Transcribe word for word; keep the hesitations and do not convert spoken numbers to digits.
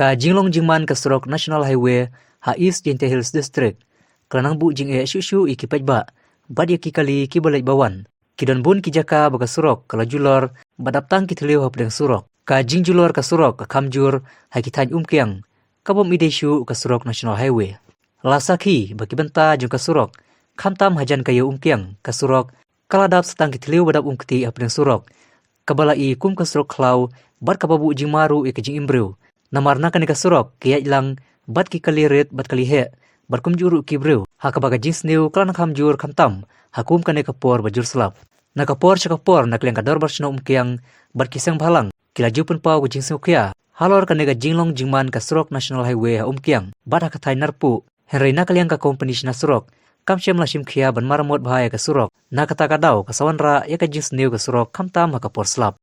Ka jinglong jingman ka surok National Highway ha East Jaintia Hills District ka la nang buh jingeh shuh shuh ïa ki paidbah bad ïa ki kali kiba leit ba wan. Ki don bun ki jaka ba ka surok ka la julor bad dap tang ki thliew hapdeng surok. Ka jingjulor ka surok ka kham jur ha ki thaiñ Umkiang, ka bym dei shuh ka surok National Highway. La sakhi ba ki bynta jong ka surok, khamtam hajan ka ïew Umkiang, ka surok ka la dap sa tang ki thliew ba dap umkti hapdeng surok, kaba la i kum ka surok khlaw bad kaba buh jingma ruh ïa ka jingim briew. Namar na kane ka surok ki ïaid lang bad ki kali rit bad kali heh bad kumjuh ruh ki briew, ha kaba ka jingsniew ka la nang kham jur khamtam ha kum kane ka por ba jur slap. Na ka por sha ka por, na ka liang ka dorbar shnong Umkiang bad ki seng bhalang ki la ju pynpaw ka jingsngewkhia halor kane ka jinglong jingman ka surok National Highway ha Umkiang bad ha ka thaiñ Narpuh. Hynrei na ka liang ka kompani shna surok kam shym la shim khia ban maramot bha ïa ka surok. Na kata ka daw ka sa wanrah ïa ka jingsniew ka surok khamtam ha ka por slap.